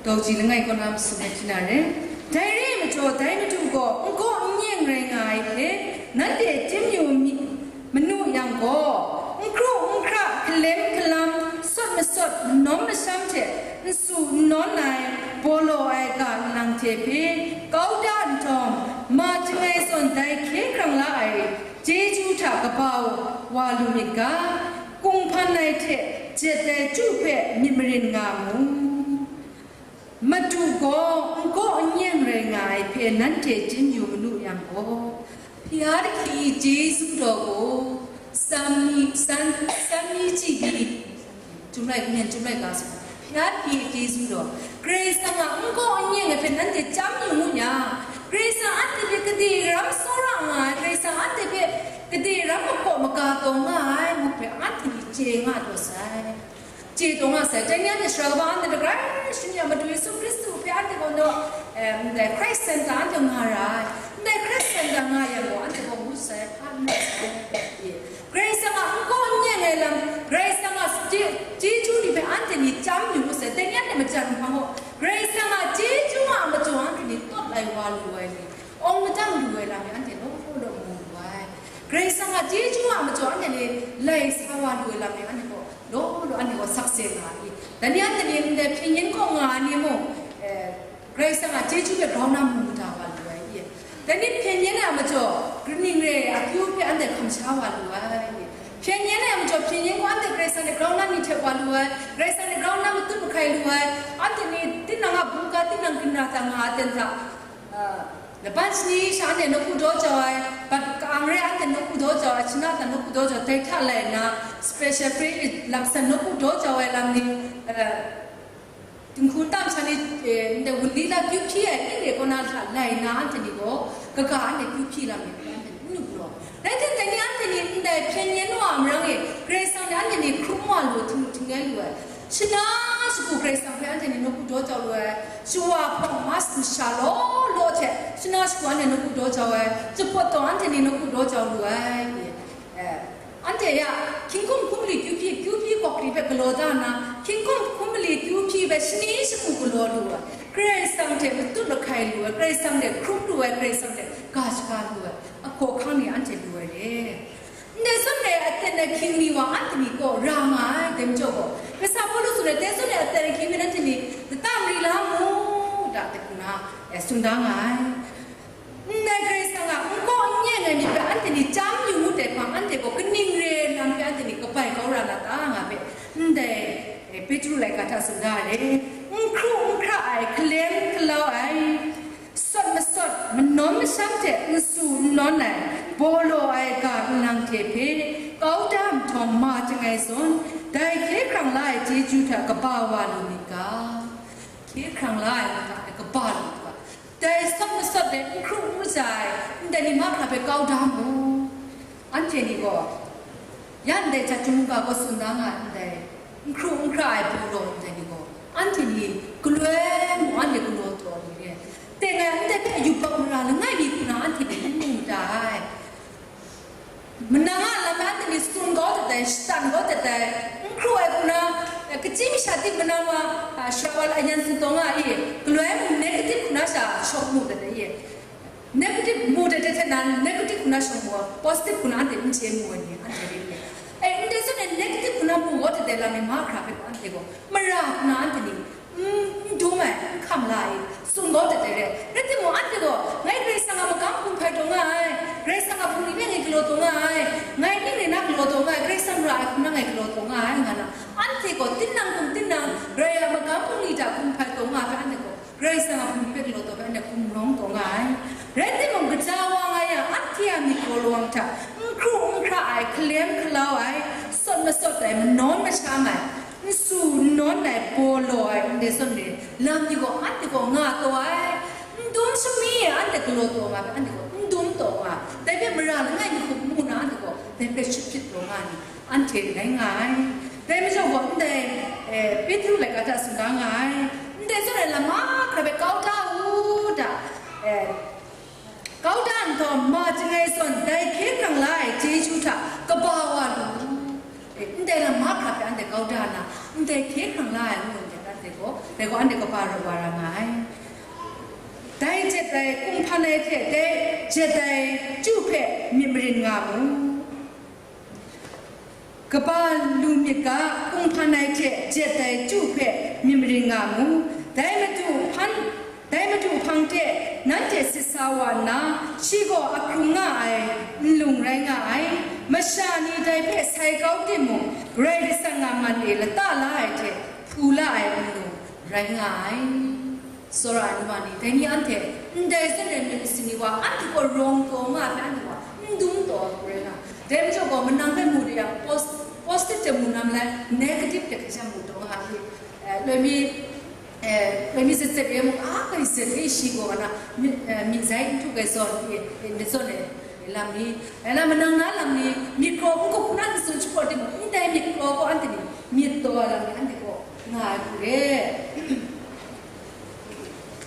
Daw ji langai kaw na masum ai hpyi na re. Dai re ai majaw, dai Madu gaw n gaw n nyeng rai nga ai hte, nanhte tim yu mi, manu yang gaw, n hkru n hkra, hkalem hkalam, sawt masawt, manawm masham hte n su n nawn ai, baw law ai ga nlang hte hpe kau da nhtawm, ma chyangai zawn dai hkye hkrang la ai chyeju hta kaba wa lu myit ga, kunghpan ai hte jet ai chyu hpe myit marin nga mu. Madu gaw n gaw n nyeng rai nga ai hpe nanhte tim yu manu yang gaw, hpya dahki chyeju daw gaw, san mi, san, san mi chyi pyi, Chyum lai, Myen chyum laika sa, hpya dahki chyeju daw, Karai Kasang a n gaw n nyeng ai hpe nanhte chyam yu ngu nya, Karai Kasang anhte hpe gade ram tsawra nga ai, Karai Kasang anhte hpe gade ram makaw maga taw nga ai ngu hpe anhte ni chye nga taw sai. Chye taw nga sai, dai ni anhte sara kaba anhte hpe grai shani a Madu Yesu Hkristu hpe anhte gaw naw, em, ndai Christ center anhte nga ra ai, ndai Christ center nga yang gaw, anhte gaw ngu sai, hpa n rawt sai, Karai Kasang a n gaw n nyeng ai lam, Karai Kasang a chye-, chyeju ni hpe anhte ni chyam yu ngu sai, dai ni anhte majan hpang gaw, Karai Kasang a chyeju a majaw anhte ni tawt lai wa lu ai ni, awng madang lu ai lam ni anhte law law mu lu ai. Karai Kasang a chyeju a majaw anhte ni lai sa wa lu ai lam ni anhte gaw, law law anhte gaw sakse nga ai. Dai ni anhte ni ndai hpyen yen kaw nga ai ni mung, eh, Karai Kasang a chyeju hpe grau na mu mada wa lu ai. Dai ni hpyen yen ai a majaw, kaning re ai akyu hpe anhte hkam sha wa lu ai. Hpyen yen ai a majaw, hpyen yen gaw anhte Karai Kasang hte grau na ni hte wa lu ai, Karai Kasang hte grau na matut mahkai lu ai, anhte ni tinang a bungga, tinang ginra hta nga ai ten hta, ah, laban shani sha anhte nawku daw jau ai, bat ka-ang re anhte nawku daw jau ai, shana hta nawku daw jau, dai hta lai nna, special prayer laksan nawku daw jau ai lam ni, eh, dinghku ntam sha ni, eh, ndai wunli la kyu hpyi ai, ning re kaw na hta lai nna, anhte ni gaw, kaga anhte kyu hpyi lam ni, anhte n lu galaw. Rai timung, dai ni anhte ni ndai hpyen yen wa a marang e, Karai Kasang ni anhte ni hkrum wa lu, hting, htingre lu ai. Shana shagu Karai Kasang hpe anhte ni nawku daw jau lu ai, shawa hpawng mas masha law law hte shana shagu anhte nawku daw jau ai, jahpawt taw anhte ni nawku daw jau lu ai, eh, anhte ya, hkying hkum hkum mali kyu hpyi, kyu hpyi kawk ni hpe galaw da nna, hkying hkum hkum mali kyu hpyi hpe shani shagu galaw lu ai, Karai Kasang hte matut mahkai lu ai, Karai Kasang hte hkrum lu ai, Karai Kasang hte ga shaga lu ai, ahkaw ahkang ni anhte lu ai re. Ndai zawn re ai aten ai hkying ni wa anhte ni kaw ra nga ai, dai majaw gaw, Kasa Pawlu tsun ai, dai zawn re ai aten ai hkying ni anhte ni lata mari la mu, da, dai hku na, eh, tsun da nga ai. Ndai Karai Kasang a n gaw n nyeng ai myit hpe anhte ni chyam yu ngut ai hpang, anhte gaw kaning re ai lam hpe anhte ni kabai kau ra na ta nga hpe, ndai, eh, Petru laika hta tsun da ai, n hkru n hkra ai, hkalem hkalau ai, sawt masawt, manawm masham hte n su n nawn ai, baw law ai ga nlang hte hpe kau da nhtawm ma chyangai zawn, dai hkye hkrang la ai chyeju hta kaba wa lu myit ga. Hkye hkrang la ai ga hta e kaba lu myit ga. Dai sawt masawt de n hkru n kaja ai ndai ni mahkra hpe kau da mu. Anhte ni gaw, ya ndai jat htum mungga gaw tsun da nga ai ndai n hkru n hkra ai pawlaw ndai ni gaw, anhte ni galoi mung anhte galaw taw ai ni re. Teng ai ndai hpe yubak mara langai mi hku na anhte ni n mu da ai. Manang a lam anhte ni tsun kau dat ai, shatan kau dat ai, n hkru ai hku na, eh, kachyi masha ting manang wa, ah, sha wa la yan tsun taw nga ai, galoi mung negative hku na sha shawk mu dat ai. Negative mu dat ai hte nan, negative hku na shawk mu, positive hku na anhte n chye mu ai ni, anhte ring ai. Eh, ndai zawn e negative hku na mu kau dat ai lam ni mahkra hpe anhte gaw, mara hku na anhte ni, n, n dum ai, n hkam la ai, tsun kau dat ai re. Rai timung, anhte gaw, ngai Karai Kasang a magam hpung hpai taw nga ai, Karai Kasang a hpung ni hpe ngai galaw taw nga ai, ngai ning rai na galaw taw nga ai, Karai Kasang ra ai hku na ngai galaw taw nga ai, nga na, anhte gaw tinang hkum tinang, Karai a magam hpung ni hta hkum hpai taw nga ai hpe, anhte gaw Karai Kasang a hpung ni hpe galaw taw hpe, anhte hkum rawng taw nga ai. Rai timung, kaja wa nga yang, anhte a myit kraw lawang hta n hkru n hkra ai, hkalem hkalau ai, sawt masawt ai, manawn masham ai, n su n nawn ai, baw law ai, ndai zawn re, lam ni gaw anhte gaw nga taw ai, n dum shami e anhte galaw taw nga ai, anhte gaw n dum taw nga ai, dai hpe mara langai mi hku mu na anhte gaw dai hpe shut hpyit taw nga ai ni, anhte rai nga ai. Dai majaw gaw ndai, eh, Petru laika hta tsun da nga ai, ndai zawn e lam mahkra hpe kau da u da, eh, Kau da nhtawm, ma chyangai zawn dai hkye hkrang la ai chyeju hta kaba wa lu u. E, ndai lam mahkra hpe anhte kau da nna, ndai hkye hkrang la ai ngu ndai anhte gaw, dai gaw anhte kaba rawt wa ra nga ai. Dai jet ai kunghpan ai hte dai jet ai chyu hpe myit marin nga mu. Kaba lu myit ga, kunghpan ai hte jet ai chyu hpe myit marin nga mu. Dai Madu hpan, dai Madu hpang de nanhte sit sa wa nna, shi gaw ahkrung nga ai nlung rai nga ai. Masha ni dai hpe sai kau timung, Karai Kasang a man e lata la ai hte hpu la ai nlung rai nga ai. Tsawra ai nu wa ni, dai ni anhte ndai zawn e myit masin ni wa, anhte gaw rawng taw nga ai hpe, anhte gaw n dum taw ai hku rai nga. Dai majaw gaw, manang hpe mu de yang, pos-, positive hte mu na malai, negative hte hkrai sha mu taw nga ai. Eh, loi mi, eh, loi mi zet zet re mung, a, kai zet re shi gaw, na, mi, eh, myi zai n htuk ai zawn, eh, eh, myit zawn e, eh, lam ni, eh, na manang na lam ni, myit kraw n gup hku na n tsun shapraw timung, ndai myit kraw gaw anhte ni myit taw ai lam ni anhte gaw nga ai hku re.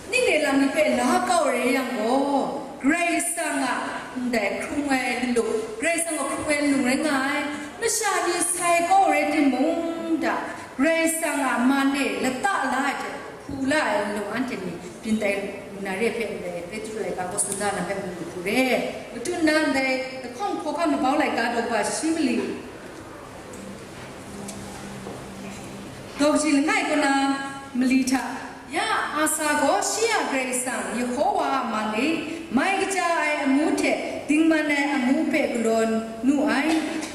Ning re lam ni hpe la kau re yang gaw, Karai Kasang a ndai hkrung ai nlung, Karai Kasang a hkrung ai nlung rai nga ai. Masha ni sai kau re timung da, Karai Kasang a man e lata la ai hte hpu la ai nlung anhte ni byin tai lu na re hpe ndai Petru laika gaw tsun da na hpe mu lu hku re. Matut nna ndai lahkawng hkawhkam labau laika daw kaba shi mali, daw kaji langai kaw na mali hta, ya Asa gaw shi a Karai Kasang Yehowa a man e mai kaja ai amu hte dingman ai amu hpe galaw nu ai.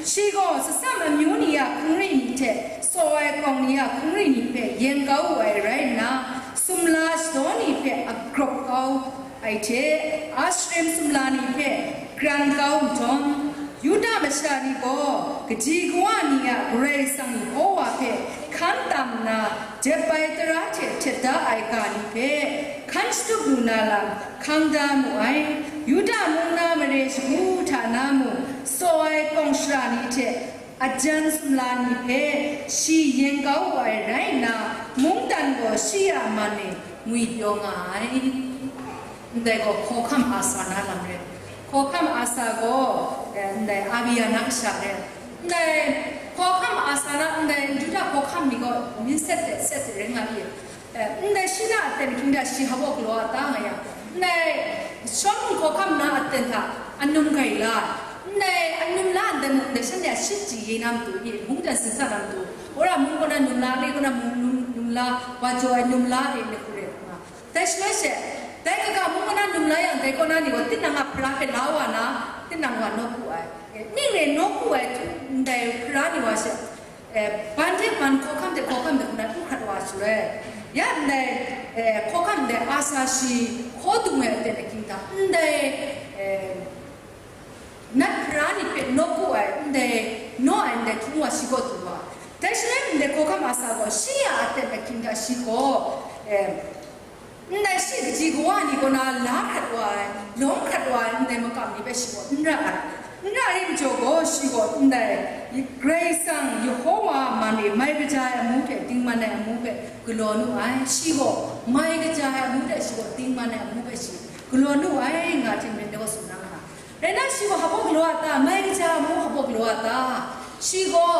Shi gaw tsasam amyu ni a hkungri ni hte tsaw ai kawng ni a hkungri ni hpe yen kau wu ai rai nna, sumla shadaw ni hpe agrawp kau ai hte, Ashrim sumla ni hpe kran kau nhtawm, Yuda masha ni gaw kaji kawa ni a Karai Kasang Yehowa hpe hkan tam nna, jep ai tara hte htet da ai ga ni hpe hkan shatup lu na lam hkang da mu ai. Yuda mung na mare shagu hta na mung, tsaw ai kawng shara ni hte ajan sumla ni hpe shi yen kau wu ai rai nna, mungdan gaw shi a man e ngwipyaw nga ai. Ndai gaw hkawhkam Asa na lam rai. Hkawhkam Asa gaw, eh, ndai Abiya na kasha rai. Ndai hkawhkam Asa na, ndai Yuda hkawhkam ni gaw minset de set de rai nga i. Eh, ndai shi na aten hkying hta shi hpa galaw a ta nga yang, ndai Shawlum hkawhkam na aten hta anum grai la ai. Ndai anum la ndai mung, ndai shanhte a ship chyi ye na matu i, mungdan sin sa na matu, wora mung kaw na num la, le kaw na mung num, num la, wa jaw ai num la, e, ndai hku rai nga. Dai shaloi she, dai kaga mung kaw na num la yang, dai kaw na ni gaw tinang a hpara hpe la wa na, tinang wa nawku ai. E, ning rai nawku ai htu ndai hpara ni wa she, eh, ban hte ban, hkawhkam hte hkawhkam hte hkuna du hkrat wa shaloi, ya ndai, eh, hkawhkam ndai Asa shi hkaw dung ai aten ahkying hta, ndai, eh, nat hpara ni hpe nawku ai, ndai naw ai ndai htung wa shi kaw du wa. Dai shaloi ndai hkawhkam Asa gaw shi a aten ahkying hta shi gaw, eh, Ndai shi kaji kawa ni kaw na la hkrat wa ai, lawm hkrat wa ai ndai makam ni hpe shi gaw n ra ai. N ra ai majaw gaw, shi gaw ndai Karai Kasang Yehova man e mai kaja ai amu hte dingman ai amu hpe galaw nu ai. Shi gaw mai kaja ai amu hte shi gaw dingman ai amu hpe shi galaw nu ai, nga hte maren dai gaw tsun na nga ai. Rai nna, shi gaw hpa galaw a ta? Mai kaja amu hpa galaw a ta? Shi gaw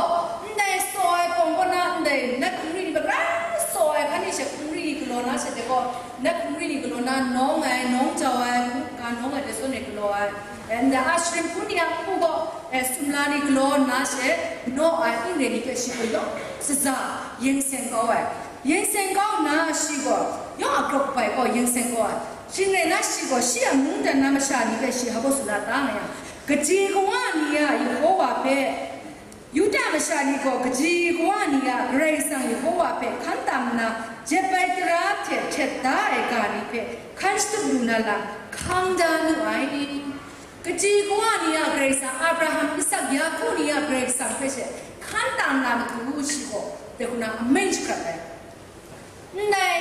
ndai tsaw ai kawng kaw na, ndai nat hkungri ni hpe grai tsaw ai hkan ni she hkungri ni galaw na she de gaw, nat hkungri ni galaw na, nawng ai, nawng jau ai, ka nawng ai de zawn e galaw ai, eh, ndai a sharin hpun ni a hku gaw, eh, sumla ni galaw nna she naw ai, ning re ni hpe shi gaw yawng shaza yeng seng kau ai. Yeng seng kau nna, shi gaw yawng a grawp kabai gaw yeng seng kau ai. Shing rai nna, shi gaw shi a mungdan na masha ni hpe shi hpa gaw tsun la ta nga yang, kaji kawa ni a Yehova hpe, Yuda masha ni gaw kaji kawa ni a Karai Kasang Yehova hpe hkan tam nna, jep ai tara hte htet da ai ga ni hpe hkan shatup lu na lam hkang da nu ai. Kaji kawa ni a Karai Kasang, Abraham, Isak, Yaku ni a Karai Kasang hpe she hkan tam na matu shi gaw, dai hku na amen shakrat ai. Ndai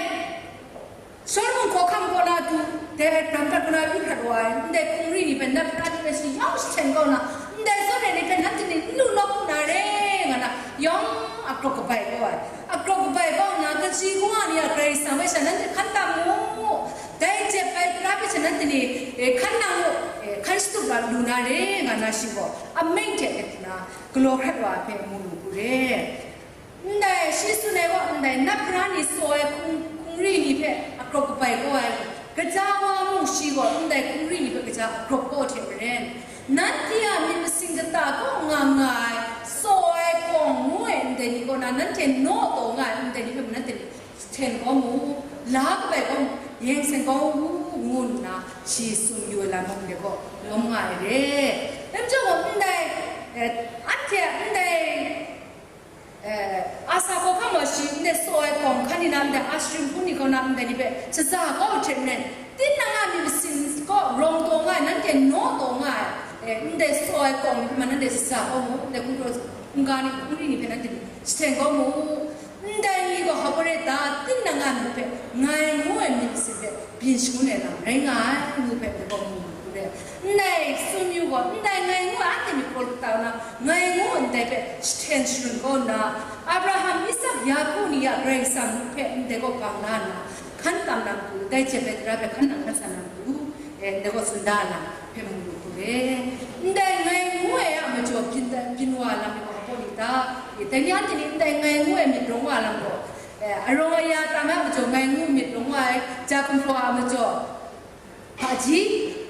Solomon hkawhkam kaw na du, dai ram hkrat kaw na du hkrat wa ai, ndai hkungri ni hpe nat hpra ni hpe shi yawng shahteng kau nna, ndai zawn e ni hpe nanhte ni n lu nawk lu na re, nga na, yawng a grawp kabai kau ai. A grawp kabai kau nna, kaji kawa ni a Karai Kasang hpe sha nanhte hkan tam mu, dai jep ai tara hpe sha nanhte ni, eh, hkan nang mu, eh, hkan shatup la lu na re, nga na shi gaw, amen hte dai hku na, galaw hkrat wa ai hpe mu lu hku re. Ndai shi tsun ai gaw, ndai nat hpra ni tsaw ai hkung, hkungri ni hpe a grawp kabai kau ai, gaja wa mung shi gaw ndai hkungri ni hpe gaja a grawp kau hte maren, nanhte a myit masin kata kaw nga nga ai, tsaw ai kawng ngu ai ndai ni kaw na, nanhte naw taw nga ai ndai ni hpe mung nanhte hten kau mu, la kabai kau mu, yeng seng kau mu, ngu nna shi tsun yu ai lam mung de gaw lawm nga ai re. Dai majaw gaw, ndai, eh, anhte a ndai Eh, Asa hkawhkam wa shi ndai tsaw ai kawng hkan ni na ndai a sharin hpun ni kaw na ndai ni hpe shaza kau hte maren, tinang a myit masin kaw rawng taw nga ai, nanhte naw taw nga ai, eh, ndai tsaw ai kawng ni hpe ma nanhte shaza kau mu, ndai hkungdaw hkungga ni, hkungri ni hpe nanhte shahteng kau mu. Ndai ni gaw hpa rai ta? Tinang a myit hpe ngai ngu ai myit masin hpe byin shangun ai lam rai nga ai, ngu hpe ndai gaw mu lu hku re. Ndai tsun yu gaw, ndai ngai ngu ai anhte myit hkra kata na, ngai ngu ndai hpe shahteng sharun kau nna, Abraham, Isak, Yaku ni a Karai Kasang hpe ndai gaw bang la nna, hkan tam na matu, dai jep ai tara hpe hkan nang hkan san na matu, e, ndai gaw tsun da ai lam hpe mu lu hku re. Ndai ngai ngu ai a majaw byin, byin wa lam ni gaw hpa ni ta? E, dai ni anhte ni ndai ngai ngu ai myit rawng wa lam gaw, e, arawng aya tam ai a majaw ngai ngu myit rawng wa ai, ja gumhpraw a majaw, hpaji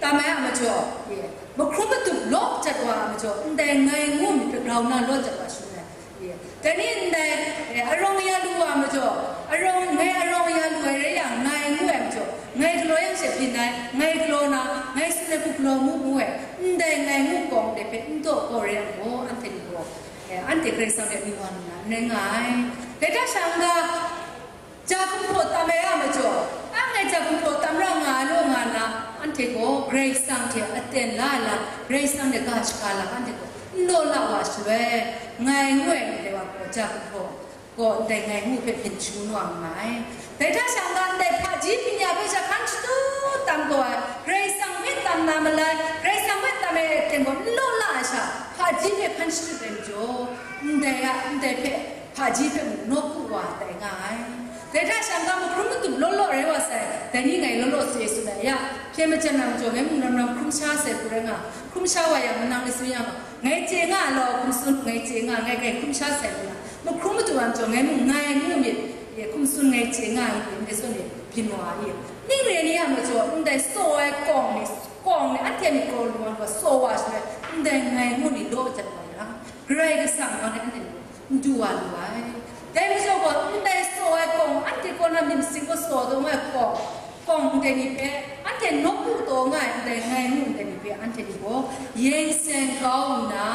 tam ai a majaw, e, mahkrum matup law jat wa a majaw, ndai ngai ngu myit hpe grau na law jat wa shaloi, e, dai ni ndai, e, arawng aya lu wa a majaw, arawng, ngai arawng aya lu ai rai yang, ngai ngu ai majaw, ngai galaw yang she byin ai, ngai galaw na, ngai tsun ai hku galaw mu, ngu ai, ndai ngai ngu kawng de hpe n daw kau rai yang gaw, anhte ni gaw, e, anhte Karai Kasang hpe ning wa nna n rai nga ai. Dai hta sha n ga, ja gumhpraw tam ai a majaw, anhte ja gumhpraw tam ra nga ai law nga nna, anhte gaw Karai Kasang hte aten la ai lam, Karai Kasang hte ga shaga lam anhte gaw n law la wa shaloi, ngai ngu ai ndai wa gaw ja gumhpraw gaw ndai ngai ngu hpe byin shangun wa nga ai. Dai hta sha n ga, ndai hpaji byin ya hpe sha hkan shatup tam taw ai, Karai Kasang hpe tam na malai, Karai Kasang hpe tam ai aten gaw n law la ai sha, hpaji hpe hkan shatup ai majaw, ndai a, ndai hpe hpaji hpe mung nawku wa tai nga ai. Dai hta sha n ga, mahkrum matup law law rai wa sai, dai ni ngai law law tsun ai, ya, hpyen majan na majaw, ngai mung ram ram hkrum sha sai hku rai nga, hkrum sha wa yang, manang ni tsun yang, ngai chye nga ai law, hkum tsun, ngai chye nga, ngai, ngai hkrum sha sai ngu na, mahkrum matup wa majaw, ngai mung ngai ngu myit, e, hkum tsun, ngai chye nga ai, ndai zawn e byin wa ai. Ning re ni a majaw, ndai tsaw ai kawng ni, kawng ni, anhte myit hkra lu wa, tsaw wa shaloi, ndai ngai ngu ni law jat wa yang, Karai Kasang gaw anhte n du wa lu ai. Dai majaw gaw, ndai tsaw ai kawng, anhte kaw na myit masin gaw tsaw taw nga ai kawng, kawng ndai ni hpe, anhte nawku taw nga ai ndai ngai ngu ndai ni hpe, anhte ni gaw yeng seng kau nna,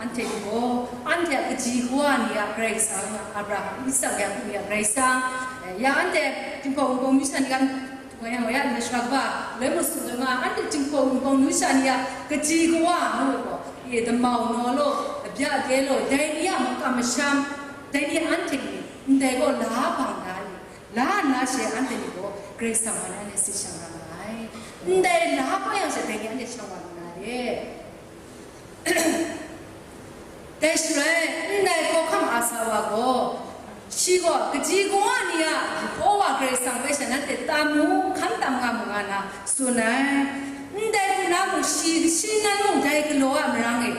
anhte ni gaw, anhte a kaji kawa ni a Karai Kasang, Abraham, Isak, Yaku ni a Karai Kasang, eh, ya anhte Jinghpaw Wunpawng myu sha ni a, Wa yang wa ya ni sara kaba, loi masu loi ma, anhte Jinghpaw Wunpawng myu sha ni a kaji kawa ngu gaw, e, damau naw law, abya de law, dai ni a makam masham, dai ni anhte ni, ndai gaw la bang da ni, La nna she anhte ni gaw Karai Kasang man anhte tsin shang ra nga ai. Ndai la kau yang she dai ni anhte shang wa lu na re. Dai shaloi, ndai hkawhkam Asa wa gaw, shi gaw kaji kawa ni a Yehova Karai Kasang hpe sha nanhte tam mu, hkan tam nga mu nga na tsun ai. Ndai hpung na mung shi, shi nan mung dai galaw a marang e,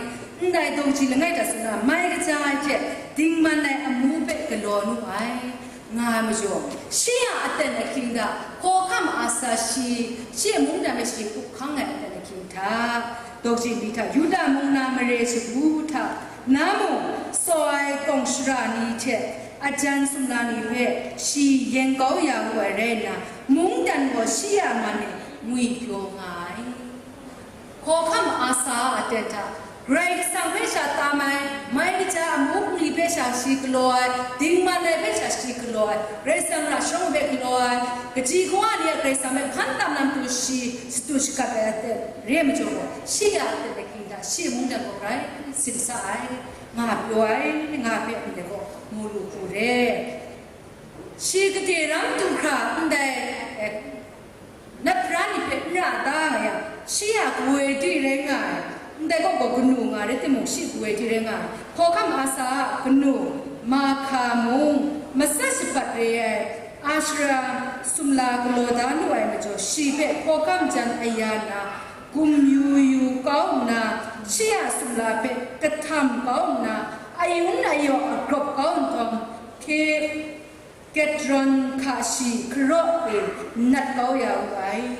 ndai dawng ji langai hta tsun na, mai kaja ai hte dingman ai amu hpe galaw nu ai. Nga ai majaw, shi a aten ahkying hta, hkawhkam Asa shi, shi a mungdan hpe shi hkup hkang ai aten ahkying hta, dawng ji mi hta, Yuda mung na mare shagu hta, na mung tsaw ai kawng shara ni hte ajan sumla ni hpe shi yen kau ya wu ai rai nna, mungdan gaw shi a man e ngwi pyaw nga ai. Hkawhkam Asa a aten hta, Karai Kasang hpe sha tam ai, mai kaja amu bungli hpe sha shi galaw ai, dingman ai hpe sha shi galaw ai, Karai Kasang ra shawng hpe galaw ai, kaji kawa ni a Karai Kasang hpe hkan tam lam tu shi shatu shagat ai aten re ai majaw gaw, shi a aten ahkying hta shi mungdan gaw grai tsin sa ai, nga pyaw ai, nga hpe ndai gaw mu lu hku re. Shi gade ram du hkra ndai, eh, Nat pra ni hpe n ra ta nga yang, shi a kawa di rai nga ai, ndai kaw gaw kanu nga rai timung, shi kawa di rai nga ai. Hkawhkam Asa a kanu Mahka mung, matsat shabat re ai Ashera sumla galaw da nu ai majaw, shi hpe hkawhkam jan aya na, gumyu yu kau nna, shi a sumla hpe kahtam kau nna, ayun ayaw agrawp kau nhtawm, hkye Kedron hka shi hkaraw e nat kau ya wu ai.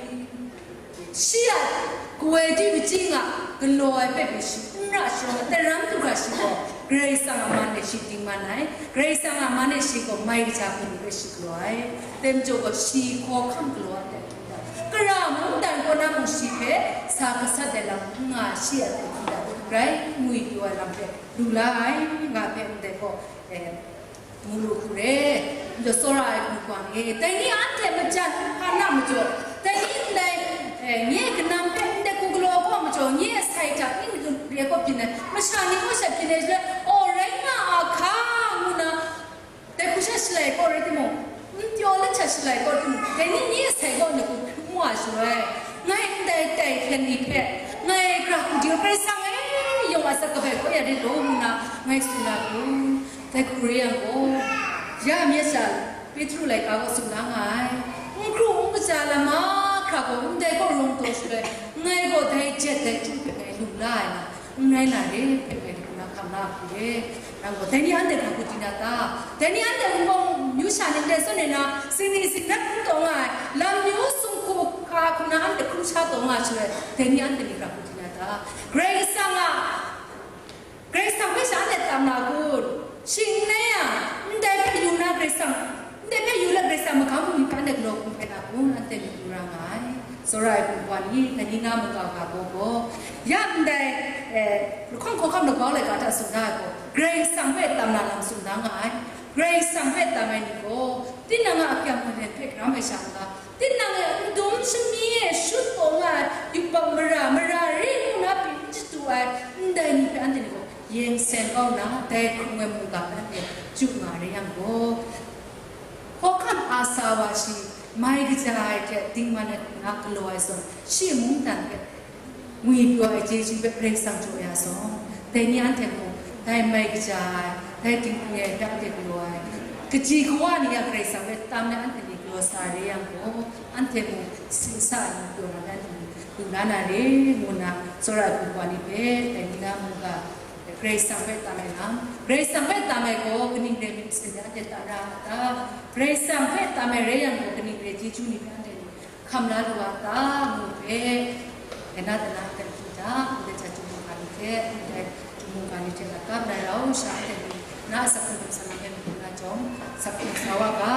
Shi a kawa di machyi nga galaw ai hpe pyi shi n ra shawng ai, daram du hkra shi gaw Karai Kasang a man e shi dingman ai, Karai Kasang a man e shi gaw mai kaja hpung hpe shi galaw ai. Dai majaw gaw shi hkawhkam galaw ai, kara mungdan kaw na mung shi hpe sa gasat ai lam n nga shi a hte hkunda rai ngwi pyaw ai lam hpe lu la ai, nga hpe ndai gaw, eh, Mu lu hku re, majaw tsawra ai hkungkwa ni, dai ni anhte majan hpa na majaw, dai ni ndai, eh, nye kanam hpe ndai hku galaw ai kaw majaw, nye sai hta ning re kaw byin ai, masha ni kaw sha byin ai shaloi, aw, rai nga a hka, ngu na, dai hku sha shalai kaw rai timung, n pyaw let sha shalai kaw timung, dai ni nye sai kaw ndai hku hkrum wa shaloi, ngai ndai tai hpyen ni hpe, ngai gara hku di, Karai Kasang e, yawng a asak kabai kaw ya de law, ngu na, ngai tsun na hku. Dai hku re yang gaw, ya myit sha, Petru laika gaw tsun da nga ai, n hkru n kaja lam mahkra gaw ndai kaw rawng taw shaloi, ngai gaw dai jet dai htu hpe ngai lung la ai na, n rai na re hpe ngai hkrum na hkam la hku re. Nang gaw, dai ni anhte hkra hku di na ta? Dai ni anhte wunpawng myu sha ni ndai zawn e na, singning singrat n taw nga ai, lam myu sumhku hka hkrum na anhte hkrum sha taw nga ai shaloi, dai ni anhte ni hkra hku di na ta? Karai Kasang a Karai Kasang hpe sha anhte tam na kun? Shing n rai yang, ndai hpe yu na Karai Kasang, ndai hpe yu let Karai Kasang magam bungli hpe anhte galaw hkum hkrai na kun? Anhte myit yu ra nga ai. Tsawra ai hkungkwa ni, dai ni na mungga ga gaw gaw, ya ndai, eh, lahkawng hkawhkam lahkau laika hta tsun da ai gaw, Karai Kasang hpe tam na lam tsun da nga ai. Karai Kasang hpe tam ai ni gaw, tinang a akyang hpe hkram ai sha n ga, tinang e n dum shami e shut taw nga ai yubak mara, mara re ngu na pyi n chatu ai, ndai ni hpe anhte ni gaw yeng seng kau nna, dai hkrung ai mungga hpe anhte chyu nga re yang gaw, hkawhkam Asa wa shi mai kaja ai hte dingman ai hku na galaw ai zawn, shi mungdan hpe ngwi pyaw ai chyeju hpe Karai Kasang jaw ya zawn, dai ni anhte mung, dai mai kaja ai, dai dinghpring ai hpe anhte galaw ai, kaji kawa ni a Karai Kasang hpe tam ai anhte ni galaw sa re yang gaw, anhte mung tsin sa ai lam pyaw na, anhte mung lu la na re, ngu nna, tsawra ai hkungkwa ni hpe, dai ni na mungga, Karai Kasang hpe tam ai lam, Karai Kasang hpe tam ai gaw, kaning rai myit masin de anhte tam ra a ta? Karai Kasang hpe tam ai rai yang gaw, kaning rai chyeju ni hpe anhte ni hkam la lu a ta, ngu hpe, dai na dai na hpe hkam hta, ndai hta chyum mungga ni hte, ndai chyum mungga ni hte latkap na rau sha, anhte ni na a sakhkrung hkam sa na hpe mayu na jawng, sakhkrung sa wa ga,